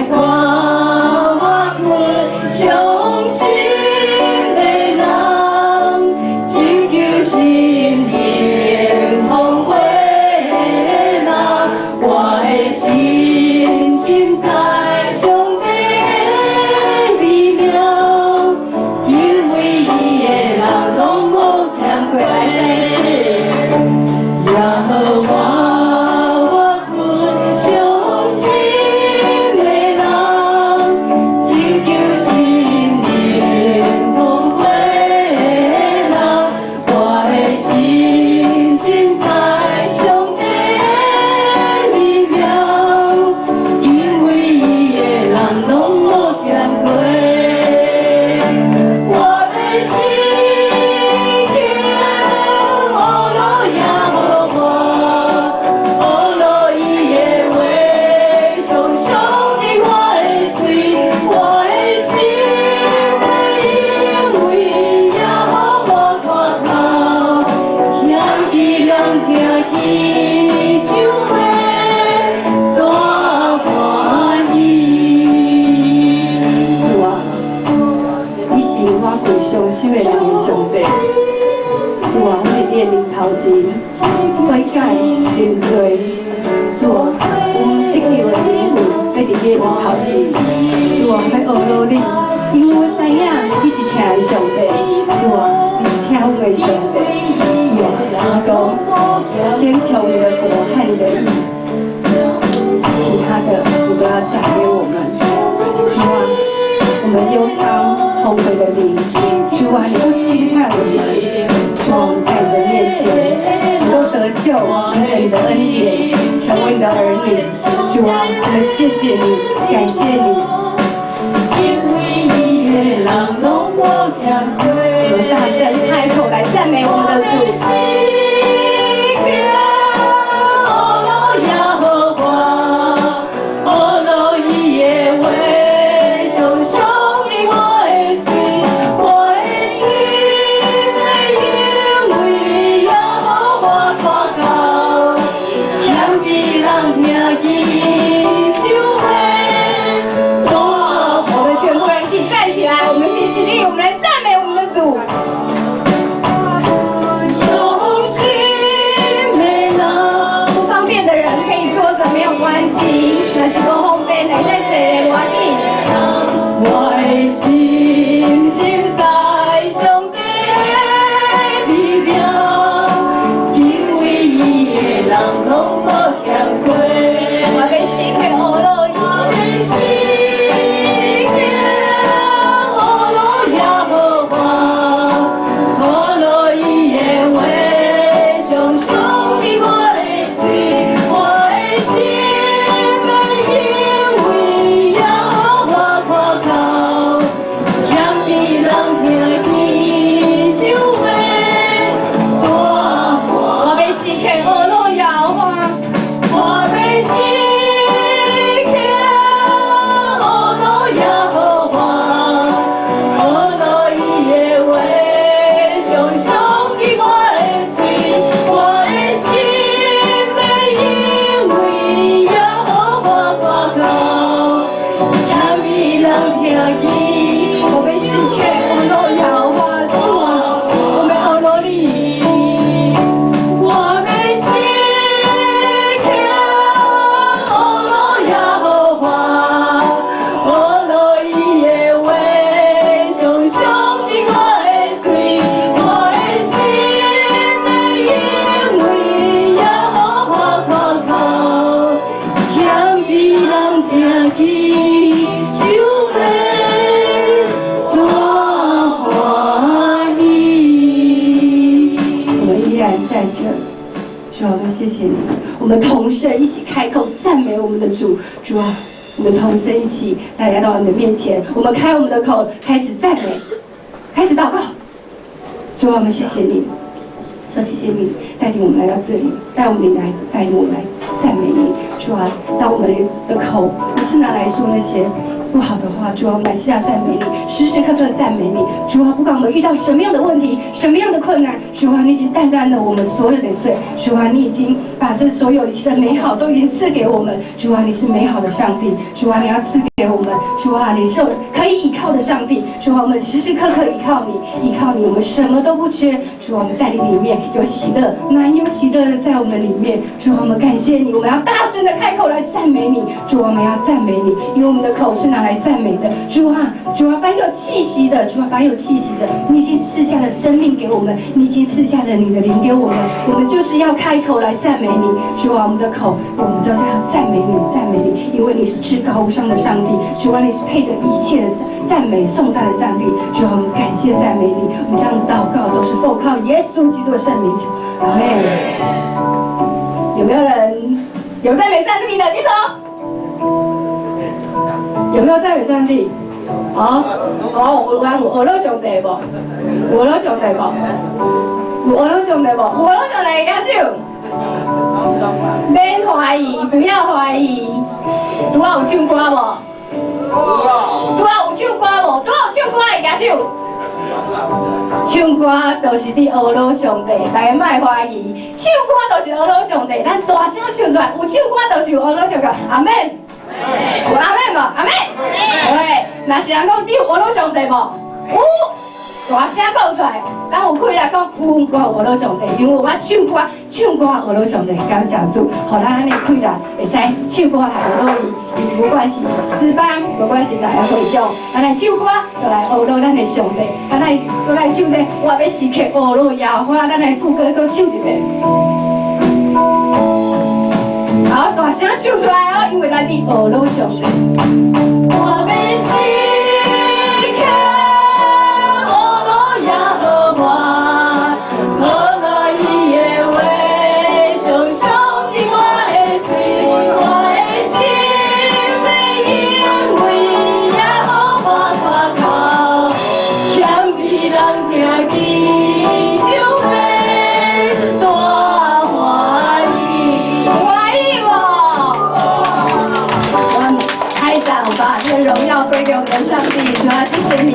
我阮傷心的人，拯救心靈痛悔的人，我的心深知上帝的美妙，敬畏伊的人攏無欠虧。耶和華我阮傷心的人，拯救心靈痛悔的人，我的心深知上帝的美妙，敬畏伊的人攏無欠虧。我欲時刻學羅耶和華，學羅伊的話，常常佇我的喙，我的心欲因為耶和華誇口，謙卑人聽見就會大歡喜。主啊，你是我阮傷心的人的上帝。主啊，阮佇你的面頭前悔改認罪。主啊，阮得救的靈魂欲佇你的面頭前。主啊，欲學羅你，因為我知影你是疼的上帝。主啊，你是疼阮的上帝。主啊，你講先求你的國和你的義，其他的你都要加給我們。主啊，我們憂傷痛悔的靈，主啊，你不輕看我們。主啊，我們在你的面前能夠得救，因着你的恩典，成為你的兒女。主啊，我們謝謝你，感謝你。敬畏伊的人攏無欠虧。我們大聲開口來讚美我們的主。時刻學羅耶和華，學羅伊的話，常常佇我的喙，我的心欲因為耶和華誇口，謙卑人聽見就會大我們全部人一起站起來，我們一起起立，我們來讚美我們的主。傷心的人。不方便的人可以坐着，沒有關係。若是無方便，會使坐的無要緊。我的心深知上帝的美妙，敬畏伊的人攏無欠虧。我欲時刻學羅我欲時刻學羅耶和華，學羅伊的話，常常佇我的喙，我的心欲因為耶和華誇口，謙卑人聽見就會大歡。我欲時刻學羅耶和華，我欲時刻學羅耶和華，學羅伊的話，常常佇我的喙，我的心欲因為耶和華誇口，謙卑人聽見。我欲時刻學羅耶和華，主啊，我們學羅你。我欲時刻學羅耶和華，學羅伊的話，常常佇我的喙，我的心欲因為耶和華誇口，謙卑人聽見就會大歡喜。我們依然站着，主啊，我們謝謝你。我們同聲一起開口讚美我們的主，主啊，我們同聲一起來到你的面前，我們開我們的口，開始讚美，開始禱告。主啊，我們謝謝你，說謝謝你帶領我們來到這裡，帶我們來帶領我們來讚美你。主啊，讓我們的口不是拿來說那些不不好的話，主啊，我們還是要讚美你，時時刻刻讚美你。主啊，不管我們遇到什麼樣的問題，什麼樣的困難，主啊，你已經擔當了我們所有的罪。主啊，你已經把這所有一切的美好都已經賜給我們。主啊，你是美好的上帝。主啊，你要賜給我們。主啊，你是可以依靠的上帝。主啊，我們時時刻刻依靠你，依靠你，我們什麼都不缺。主啊，我們在你裡面有喜樂，滿有喜樂的在我們裡面。主啊，我們感謝你，我們要大聲的開口來讚美你。主啊，我們要讚美你，因為我們的口是拿來讚美的。主啊，主啊，凡有氣息的，主啊，凡有氣息的，你已經賜下了生命給我們，你已經賜下了你的靈給我們，我們就是要開口來讚美你。主啊，我們的口，我們都是要讚美你，讚美你，因為你是至高無上的上帝。主啊，你是配得一切的讚美頌讚的上帝。主啊，我們感謝讚美你，我們這樣禱告都是奉靠耶穌基督的聖名求，阿門。有沒有人有讚美上帝的舉手？有沒有讚美上帝？哦哦，有人有學了上帝無？有學了上帝無？有學了上帝無？有學了上帝舉手。免懷疑，不要懷疑。拄仔有唱歌無？拄仔有唱歌無？拄仔有唱歌的舉手。唱歌就是佇學了上帝，大家莫懷疑。唱歌就是學了上帝，咱大聲唱出來，有唱歌就是有學了上帝。阿們。有阿們無？阿們。對，若是人講你有學了上帝無？有，大聲講出來，咱有氣力講有，我有學了上帝，因為我唱歌，唱歌學了上帝，感謝主，予咱按呢氣力會使唱歌來學了伊，伊無管是詩班，無管是大家會長，咱來唱歌，就來學了咱的上帝，咱來閣來唱這個，我欲時刻學了耶和華，咱來副歌閣唱一遍。好，大聲唱出來哦，因為咱佇學了上帝。我欲時刻學了耶和華，學了伊的話，常常佇我的喙，我的心欲因為耶和華誇口，謙卑人聽見就欲大歡喜。歡喜無？我們開掌把這個榮耀歸給我們的上帝，主啊，謝謝你。